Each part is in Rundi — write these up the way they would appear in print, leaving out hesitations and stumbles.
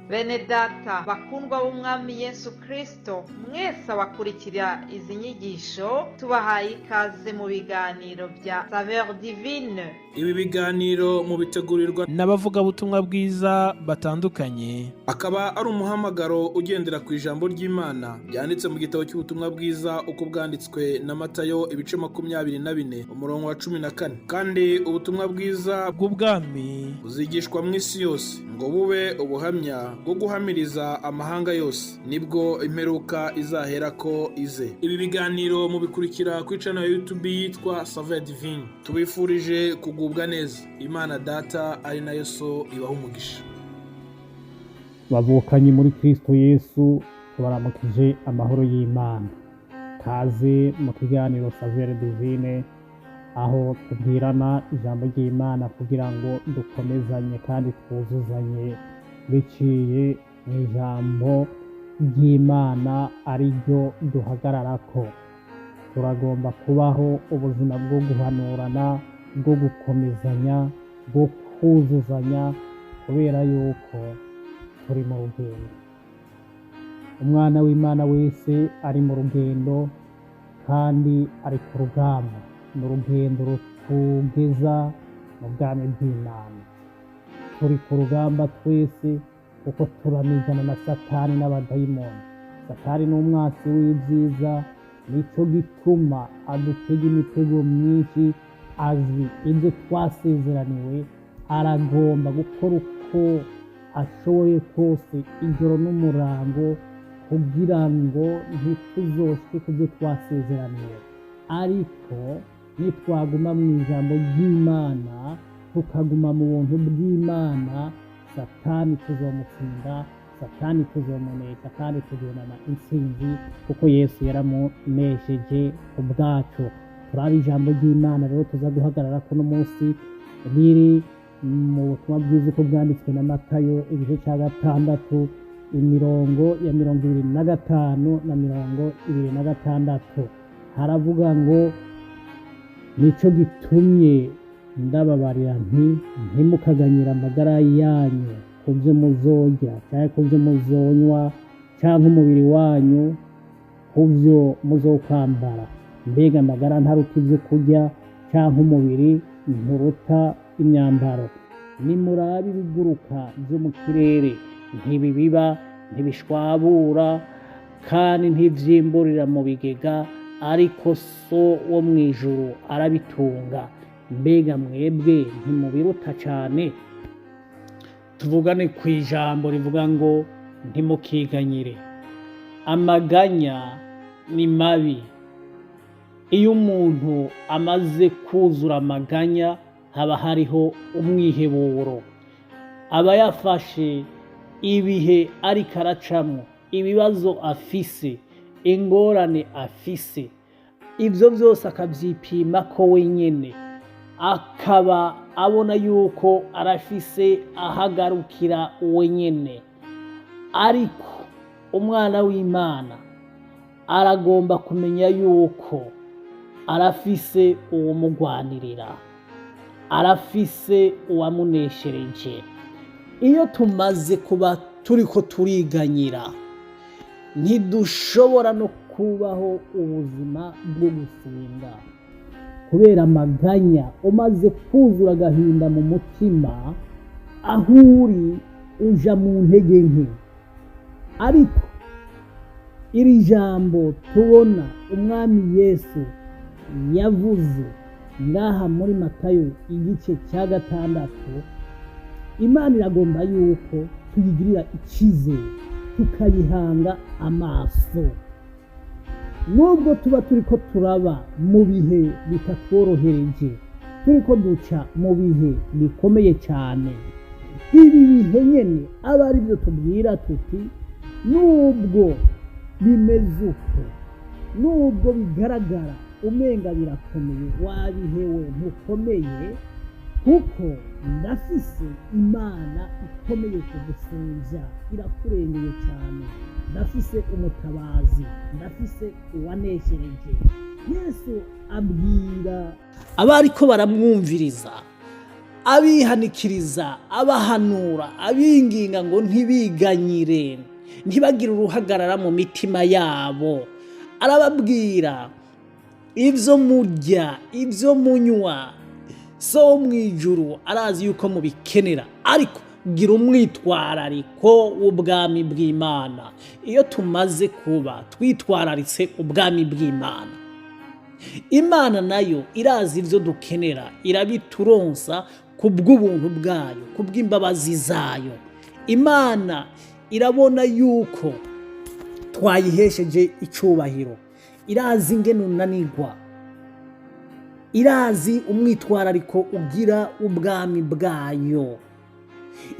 Bene data bakundwa b'Umwami Yesu Kristo, mwese abakurikira izi nyigisho, tubahaye ikaze mu biganiro bya Saveur Divine. Ibi biganiro mubitegurirwa n'abavugabutumwa bwiza batandukanye. Akaba ari umuhamagaro ugendera ku ijambo ry'Imana ryanditse mu gitabo cy'ubutumwa bwiza uko bwanditswe na Matayo, ibice 24, umurongo wa 14. Kandi ubutumwa bwiza bw'ubwami buzigishwa mu isi yose ngo bube ubuhamya bwo guhamiriza amahanga yose, nibwo imperuka izaherako ize. Ibi biganiro mubikurikira ku channel ya YouTube yitwa Saveur Divine. Tubifurije kugubwa neza. Imana Data ari nayo So ibaha umugisha. Bavukanye muri Kristo Yesu, tubaramukije amahoro y'Imana. Kaze mu kiganiro Saveur Divine, aho tubwirana ijambo ry'Imana kugira ngo dukomezanye kandi twuzuzanye biciye mu ijambo ry'Imana ari ryo duhagararako. Turagomba kubaho ubuzima bwo guhanurana, bwo gukomezanya, bwo kuzuzanya, kubera yuko turi mu rugendo. Umwana w'Imana wese ari mu rugendo kandi ari ku rugamba. Ni urugendo rutugeza mu bwami bw'Imana. Turi ku rugamba twese, kuko turamigana na Satani n'abadayimoni. Satani ni umwasi w'ibyiza, nicyo gituma adutega imitego myinshi. Azi ibyo twasezeraniwe, aragomba gukora uko ashoboye kose ijoro n'umurango kugira ngo ntituzoshike ku byo twasezeraniwe. Ariko nitwaguma mu ijambo ry'Imana, tukaguma mu buntu bw'Imana, Satani tuzomutsinda, Satani tuzomunesha kandi tugendana intsinzi, kuko Yesu yaramunesheje ku bwacu. Turaba ijambo ry'Imana rero tuza guhagarara kuno munsi, riri mu butumwa bwiza uko bwanditswe na Matayo, igice cya 6, imirongo ya 25 na 26. Haravuga ngo: "Nico gitumye ndababarira nti: ntimukaganyire amagara yanyu ku byo muzorya cyangwa ku byo muzonywa, cyangwa umubiri wanyu ku byo muzokwambara. Mbega amagara ntaruta ibyo kurya, cyangwa umubiri nturuta imyambaro? Nimurabe ibiguruka byo mu kirere: ntibibiba, ntibishwabura, kandi ntivyimburira mu bigega, ariko So wo mu ijuru arabitunga. Mbega mwebwe ntimubiruta cyane?" Tuvugane ku ijambo rivuga ngo: ntimukiganyire. Amaganya ni mabi. Iyo umuntu amaze kuzura amaganya, haba hariho umwiheburo. Aba yafashe ibihe ariko aracamwo, ibibazo afise, ingorane afise, ibyo byose akabyipima ko wenyine, akaba abona yuko arafise ahagarukira wenyine. Ariko umwana w'Imana aragomba kumenya yuko arafise uwumugwanirira, arafise uwamuneshereje. Iyo tumaze kuba turiko turiganyira, ntidushobora no kubaho ubuzima bwo gusenga kubera amaganya. Umaze kuzura agahinda mu mutima, aho uri uja mu ntege nke. Ariko iri jambo tubona Umwami Yesu yavuze ngaha muri Matayo igice cya 6, Imana iragomba yuko tuyigirira icyizere, tukayihanga amaso, nubwo tuba turiko turaba mu bihe bitatworohereje, turiko duca mu bihe bikomeye cyane. Ibi bihe nyene aba ari byo tubwira tuti: nubwo bimeze uko, nubwo bigaragara umenga birakomeye, wabihewe ntukomeye, kuko ndafise Imana ikomeye kugusumvya, irakurengeye cyane. Ndafise umutabazi, ndafise uwaneshereje. Yesu abwira abariko baramwumviriza. Abihanikiriza, abahanura, abinginga ngo ntibiganyire, ntibagire uruhagarara mu mitima yabo. Arababwira: ibyo murya, ibyo munywa, So wo mu ijuru arazi yuko mubikenera, ariko gira umwitwarariko w'ubwami bw'Imana. Iyo tumaze kuba twitwararitse ubwami bw'Imana, Imana nayo irazi ibyo dukenera, irabituronsa ku bw'ubuntu bwayo, ku bw'imbabazi zayo. Imana irabona yuko twayihesheje icubahiro. Irazi ingene unanigwa, irazi umwitwarariko ugira ubwami bwayo,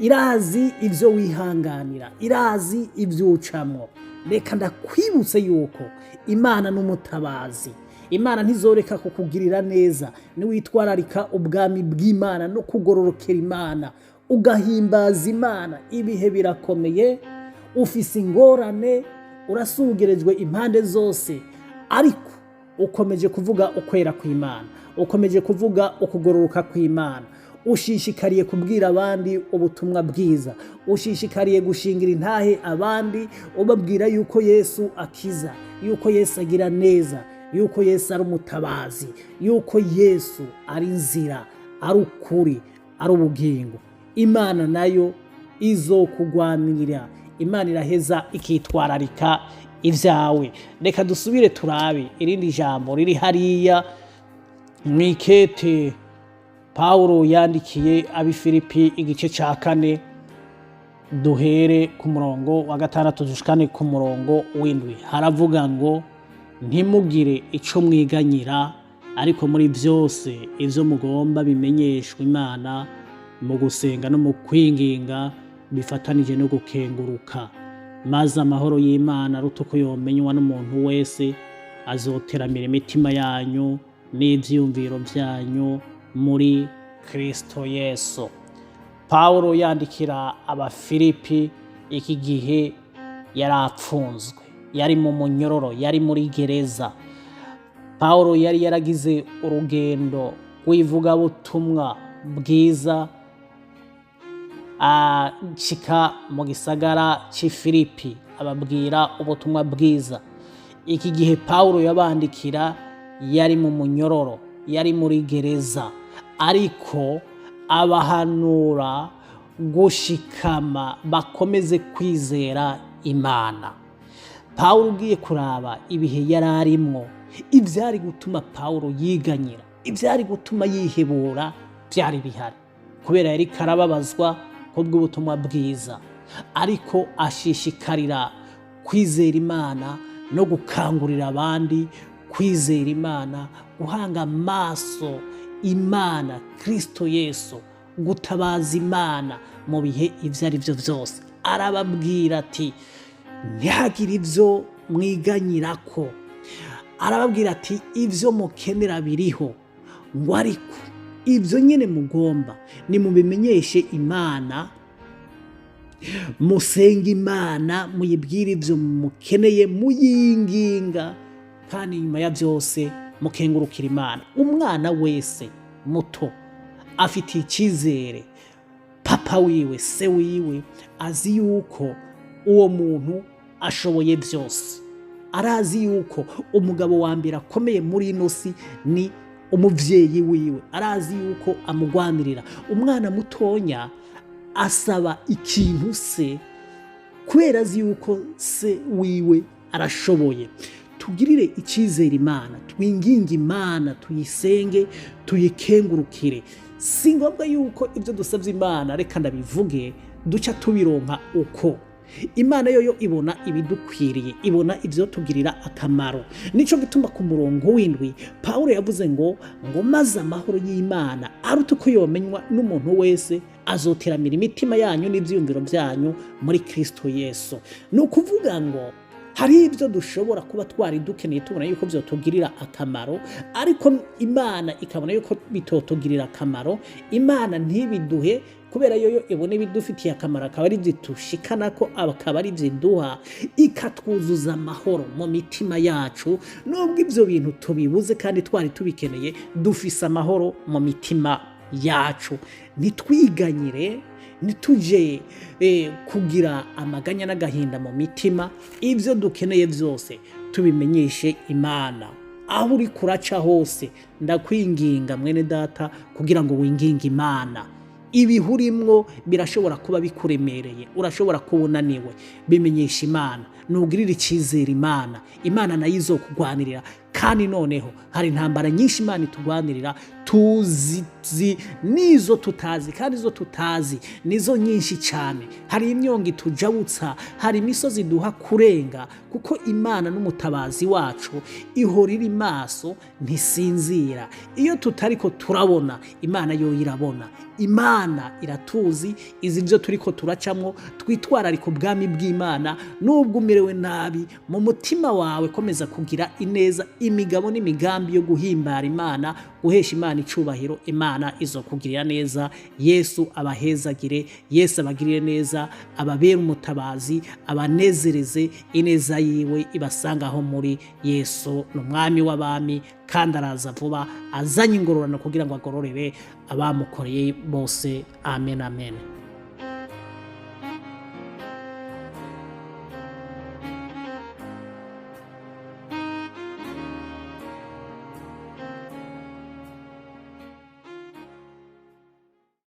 irazi ibyo wihanganira, irazi ibyo ucamwo. Reka ndakwibutse yuko Imana n'umutabazi. Imana ntizoreka kukugirira neza niwitwararika ubwami bw'Imana no kugororokera Imana, ugahimbaza Imana. Ibihe birakomeye, ufise ingorane, urasugerejwe impande zose, ariko ukomeje kuvuga ukwera kw'Imana, ukomeje kuvuga ukugororoka kw'Imana, ushishikariye kubwira abandi ubutumwa bwiza, ushishikariye gushingira intahe abandi, ubabwira yuko Yesu akiza, yuko Yesu agira neza, yuko Yesu ari umutabazi, yuko Yesu ari inzira, ari ukuri, ari ubugingo. Imana nayo izokugwanirira. Imana iraheza ikitwararika ibyawe. Reka dusubire turabe irindi jambo riri hariya mu ikete Pawulo yandikiye ab'i Filipi, igice cya 4, duhere ku murongo wa 6 dushikane ku murongo w'7. Haravuga ngo: "Ntimugire ico mwiganyira, ariko muri byose ibyo mugomba bimenyeshwa Imana mu gusenga no mu kwinginga bifatanije no gukenguruka, maze amahoro y'Imana aruta uko yomenywa n'umuntu wese azoteramira imitima yanyu n'ivyiyumviro byanyu muri Kristo Yesu." Pawulo yandikira Abafilipi iki gihe yari apfunzwe, yari mu munyororo, yari muri gereza. Pawulo yari yaragize urugendo rw'ivugabutumwa bwiza, ashika mu gisagara cy'i Filipi, ababwira ubutumwa bwiza. Iki gihe Pawulo yabandikira yari mu munyororo, yari muri gereza, ariko abahanura gushikama, bakomeze kwizera Imana. Pawulo, ugiye kuraba ibihe yari arimwo, ibyari gutuma Pawulo yiganyira, ibyari gutuma yihebura byari bihari, kubera yari karababazwa kubw'ubutumwa bwiza, ariko ashishikarira kwizera Imana no gukangurira abandi kwizera Imana, guhanga amaso Imana, Kristo Yesu, gutabaza Imana mu bihe ibyo ari byo byose. Arababwira ati: "Ntihagire ibyo mwiganyira ko." Arababwira ati: "Ibyo mukenera biriho," ngo ariko ibyo nyine mugomba nimubimenyeshe Imana, musenge Imana, muyibwire ibyo mukeneye, muyinginga, kandi nyuma ya byose mukengurukira Imana. Umwana wese muto afitiye icyizere papa wiwe, se wiwe, azi yuko uwo muntu ashoboye byose. Arazi yuko umugabo wa mbere akomeye muri ino si ni umubyeyi wiwe, arazi yuko amugwanirira. Umwana mutonya asaba ikintu se kubera azi yuko se wiwe arashoboye. Tugirire icyizere Imana, twinginge Imana, tuyisenge, tuyikengurukire. Si ngombwa yuko ibyo dusabye Imana, reka ndabivuge, duca tubironka uko. Imana yoyo ibona ibidukwiriye, ibona ibyo tugirira akamaro. Nico gituma ku murongo w'7 Pawulo yavuze ngo: "Maze amahoro y'Imana aruta uko yomenywa n'umuntu wese azoteramira imitima yanyu n'ibyiyumviro byanyu muri Kristo Yesu." Ni ukuvuga ngo hari ibyo dushobora kuba twari dukeneye, tubona yuko byotugirira akamaro, ariko Imana ikabona yuko bitotugirira akamaro, Imana ntibiduhe, kubera yoyo ibona ibidufitiye akamaro, akaba ari byo itushikana ko, akaba ari byo iduha, ikatwuzuza amahoro mu mitima yacu. Nubwo ibyo bintu tubibuze kandi twari tubikeneye, dufise amahoro mu mitima. yacu. Ntitwiganyire, ntituje kugira amaganya n'agahinda mu mitima. Ibyo dukeneye byose tubimenyeshe Imana. Aho uri kuraca hose, ndakwinginga mwene data kugira ngo winginge Imana. Ibihurimwo birashobora kuba bikuremereye, urashobora kuba unaniwe, bimenyesha Imana, nugirire icyizere Imana, Imana nayo izokugwanirira. Kandi noneho hari intambara nyinshi Imana itugwanirira tuzi n'izo tutazi, kandi izo tutazi nizo nyinshi cyane. Hari imyongo itujabutsa, hari imisozi duha kurenga, kuko Imana n'umutabazi wacu, ihora iri maso, ntisinzira. Iyo tutariko turabona, Imana yo irabona. Imana iratuzi, izi ibyo turiko turacamwo. Twitwararika ubwami bw'Imana. Nubwo umerewe nabi mu mutima wawe, komeza kugira ineza, imigabo n'imigambi yo guhimbara Imana, guhesha Imana icubahiro. Imana izokugirira neza. Yesu abahezagire, Yesu abagirire neza, ababere umutabazi, abanezereze ineza yiwe ibasanga aho muri. Yesu ni umwami w'abami kandi araza vuba azanye ingororano kugira ngo agororere abamukoreye bose. Amen, amen.